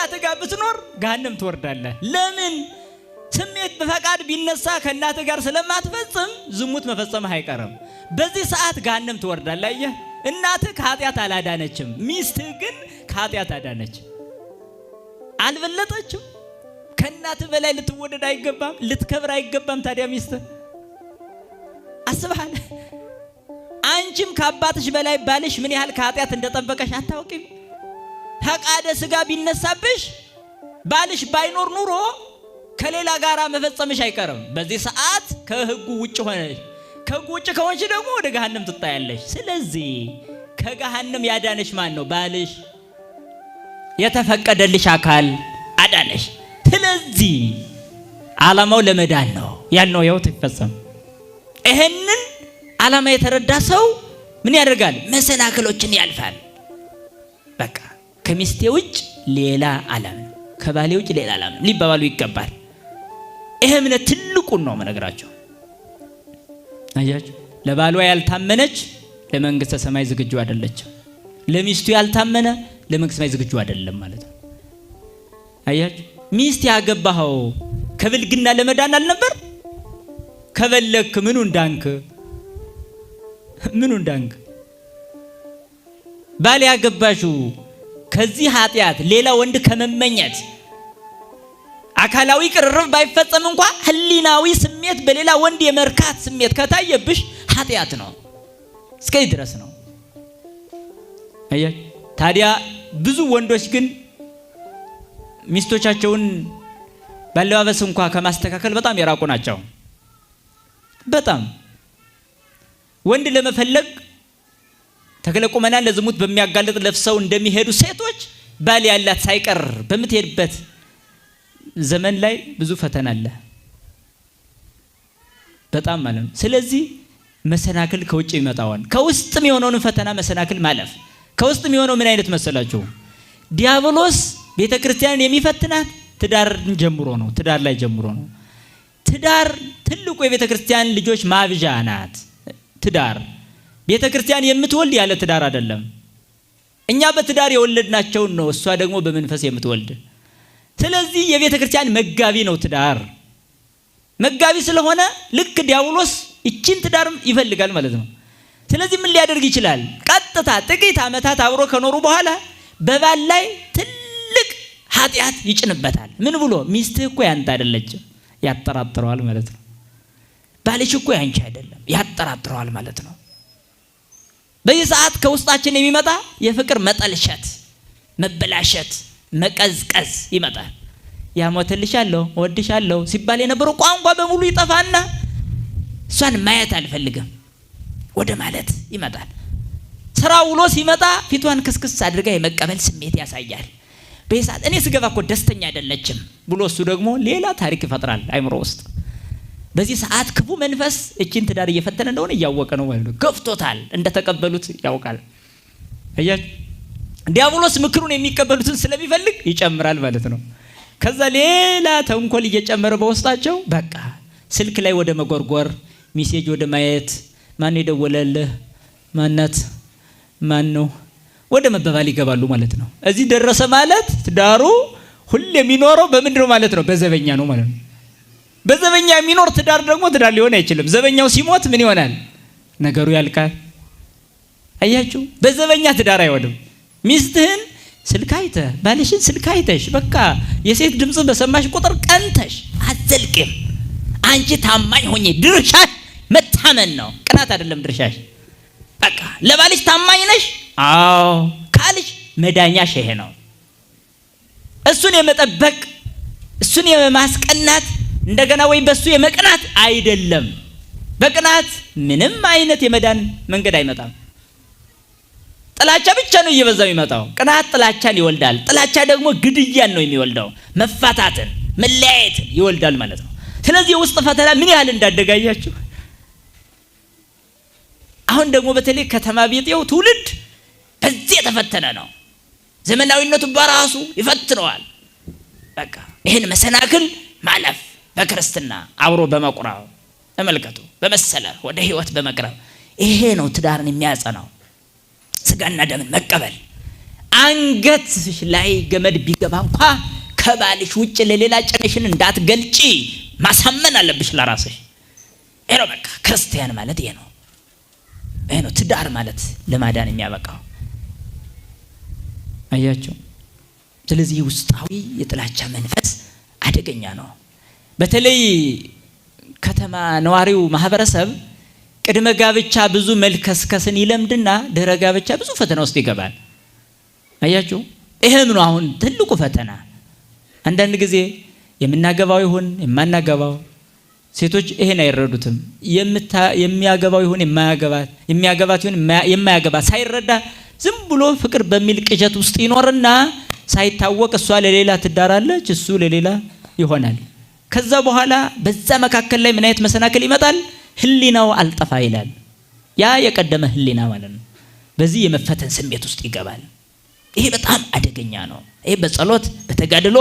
ከእናትህ ጋር ብትኖር ገሃነም ትወርዳለህ። ለምን? ስሜት በፈቃድ ቢነሳ ከእናትህ ጋር ስለማትፈጽም ዝሙት መፈጸምህ አይቀርም። በዚህ ሰዓት ገሃነም ትወርዳለህ። አየህ፣ እናትህ ከኃጢአት አላዳነችም፣ ሚስትህ ግን ከኃጢአት አዳነች። አልበለጠችም። ከእናትህ በላይ ልትወደድ አይገባም፣ ልትከብር አይገባም። ታዲያ ሚስትህ አስበሃል? አንቺም ከአባትሽ በላይ ባልሽ ምን ያህል ከኃጢአት እንደጠበቀሽ አታውቂም። ፈቃደ ስጋ ቢነሳብሽ ባልሽ ባይኖር ኑሮ ከሌላ ጋራ መፈጸምሽ አይቀርም። በዚህ ሰዓት ከህጉ ውጭ ሆነሽ፣ ከህጉ ውጭ ከሆንሽ ደግሞ ወደ ገሃነም ትጣያለሽ። ስለዚህ ከገሃነም ያዳነሽ ማን ነው? ባልሽ፣ የተፈቀደልሽ አካል አዳነሽ። ስለዚህ ዓላማው ለመዳን ነው ያልነው ይኸው ይፈጸም። ይሄንን ዓላማ የተረዳ ሰው ምን ያደርጋል? መሰናክሎችን ያልፋል። በቃ ከሚስቴ ውጭ ሌላ ዓለም ነው፣ ከባሌ ውጭ ሌላ ዓለም ነው ሊባባሉ ይገባል። ይሄ እምነት ትልቁን ነው የምነግራቸው። አያችሁ፣ ለባሏ ያልታመነች ለመንግስተ ሰማይ ዝግጁ አይደለችም። ለሚስቱ ያልታመነ ለመንግስተ ሰማይ ዝግጁ አይደለም ማለት ነው። አያችሁ፣ ሚስት ያገባኸው ከብልግና ለመዳን አልነበር? ከበለክ ምኑ እንዳንክ ምኑ እንዳንክ? ባል ያገባሽው ከዚህ ኃጢአት ሌላ ወንድ ከመመኘት አካላዊ ቅርርብ ባይፈጸም እንኳ ህሊናዊ ስሜት በሌላ ወንድ የመርካት ስሜት ከታየብሽ ኃጢአት ነው። እስከዚህ ድረስ ነው። አያችሁ። ታዲያ ብዙ ወንዶች ግን ሚስቶቻቸውን ባለባበስ እንኳ ከማስተካከል በጣም የራቁ ናቸው። በጣም ወንድ ለመፈለግ ተክለ ቁመናን ለዝሙት በሚያጋልጥ ለብሰው እንደሚሄዱ ሴቶች ባል ያላት ሳይቀር በምትሄድበት ዘመን ላይ ብዙ ፈተና አለ። በጣም ማለት ነው። ስለዚህ መሰናክል ከውጭ ይመጣዋል። ከውስጥም የሆነውን ፈተና መሰናክል ማለፍ። ከውስጥም የሆነው ምን አይነት መሰላችሁ? ዲያብሎስ ቤተ ክርስቲያንን የሚፈትናት ትዳርን ጀምሮ ነው። ትዳር ላይ ጀምሮ ነው። ትዳር ትልቁ የቤተ ክርስቲያን ልጆች ማብዣ ናት። ትዳር ቤተ ክርስቲያን የምትወልድ ያለ ትዳር አይደለም። እኛ በትዳር የወለድናቸውን ነው፣ እሷ ደግሞ በመንፈስ የምትወልድ። ስለዚህ የቤተ ክርስቲያን መጋቢ ነው ትዳር። መጋቢ ስለሆነ ልክ ዲያብሎስ ይችን ትዳር ይፈልጋል ማለት ነው። ስለዚህ ምን ሊያደርግ ይችላል? ቀጥታ ጥቂት ዓመታት አብሮ ከኖሩ በኋላ በባል ላይ ትልቅ ኃጢአት ይጭንበታል። ምን ብሎ? ሚስትህ እኮ ያንተ አይደለችም፣ ያጠራጥረዋል ማለት ነው። ባልሽ እኮ ያንቺ አይደለም፣ ያጠራጥረዋል ማለት ነው። በዚህ ሰዓት ከውስጣችን የሚመጣ የፍቅር መጠልሸት፣ መበላሸት፣ መቀዝቀዝ ይመጣል። ያሞትልሻለሁ፣ እወድሻለሁ ሲባል የነበረው ቋንቋ በሙሉ ይጠፋና እሷን ማየት አልፈልግም ወደ ማለት ይመጣል። ስራ ውሎ ሲመጣ ፊቷን ክስክስ አድርጋ የመቀበል ስሜት ያሳያል። በዚህ ሰዓት እኔ ስገባ እኮ ደስተኛ አይደለችም ብሎ እሱ ደግሞ ሌላ ታሪክ ይፈጥራል አይምሮ ውስጥ። በዚህ ሰዓት ክፉ መንፈስ እችን ትዳር እየፈተነ እንደሆነ እያወቀ ነው ማለት ነው። ገፍቶታል፣ እንደተቀበሉት ያውቃል። አያችሁ፣ ዲያብሎስ ምክሩን የሚቀበሉትን ስለሚፈልግ ይጨምራል ማለት ነው። ከዛ ሌላ ተንኮል እየጨመረ በውስጣቸው በቃ ስልክ ላይ ወደ መጎርጎር፣ message ወደ ማየት፣ ማን የደወለልህ፣ ማናት፣ ማን ነው ወደ መባባል ይገባሉ ማለት ነው። እዚህ ደረሰ ማለት ትዳሩ ሁሌ የሚኖረው በምንድን ነው ማለት ነው? በዘበኛ ነው ማለት ነው። በዘበኛ የሚኖር ትዳር ደግሞ ትዳር ሊሆን አይችልም። ዘበኛው ሲሞት ምን ይሆናል? ነገሩ ያልቃል። አያችሁ፣ በዘበኛ ትዳር አይሆንም። ሚስትህን ስልክ አይተህ ባልሽን ስልክ አይተሽ በቃ የሴት ድምፅን በሰማሽ ቁጥር ቀንተሽ አትዘልቅም። አንቺ ታማኝ ሆኜ ድርሻሽ መታመን ነው፣ ቅናት አይደለም ድርሻሽ። በቃ ለባልሽ ታማኝ ነሽ፣ አዎ ካልሽ መዳኛሽ ይሄ ነው። እሱን የመጠበቅ እሱን የማስቀናት እንደገና ወይም በሱ የመቅናት አይደለም። በቅናት ምንም አይነት የመዳን መንገድ አይመጣም። ጥላቻ ብቻ ነው እየበዛ የሚመጣው። ቅናት ጥላቻን ይወልዳል። ጥላቻ ደግሞ ግድያን ነው የሚወልደው፣ መፋታትን፣ መለያየትን ይወልዳል ማለት ነው። ስለዚህ የውስጥ ፈተና ምን ያህል እንዳደጋያችሁ። አሁን ደግሞ በተለይ ከተማ ቤጤው ትውልድ በዚህ የተፈተነ ነው። ዘመናዊነቱ በራሱ ይፈትነዋል። በቃ ይህን መሰናክል ማለፍ በክርስትና አብሮ በመቁረብ ተመልከቱ፣ በመሰለፍ ወደ ህይወት በመቅረብ ይሄ ነው ትዳርን የሚያጸናው። ስጋና ደምን መቀበል። አንገትሽ ላይ ገመድ ቢገባ እንኳ ከባልሽ ውጭ ለሌላ ጭንሽን እንዳትገልጪ ማሳመን አለብሽ ለራስሽ። ይሄ ነው በቃ ክርስቲያን ማለት ይሄ ነው። ይሄ ነው ትዳር ማለት ለማዳን የሚያበቃው። አያቸው። ስለዚህ ውስጣዊ የጥላቻ መንፈስ አደገኛ ነው። በተለይ ከተማ ነዋሪው ማህበረሰብ ቅድመ ጋብቻ ብዙ መልከስከስን ይለምድና ድህረ ጋብቻ ብዙ ፈተና ውስጥ ይገባል። አያችሁ፣ ይሄም ነው አሁን ትልቁ ፈተና። አንዳንድ ጊዜ የምናገባው ይሁን የማናገባው ሴቶች ይሄን አይረዱትም። የሚያገባው ይሁን የማያገባት፣ የሚያገባት ይሁን የማያገባት ሳይረዳ ዝም ብሎ ፍቅር በሚል ቅዠት ውስጥ ይኖርና ሳይታወቅ እሷ ለሌላ ትዳራለች፣ እሱ ለሌላ ይሆናል። ከዛ በኋላ በዛ መካከል ላይ ምን አይነት መሰናክል ይመጣል? ህሊናው አልጠፋ ይላል። ያ የቀደመ ህሊና ማለት ነው። በዚህ የመፈተን ስሜት ውስጥ ይገባል። ይሄ በጣም አደገኛ ነው። ይሄ በጸሎት በተጋድሎ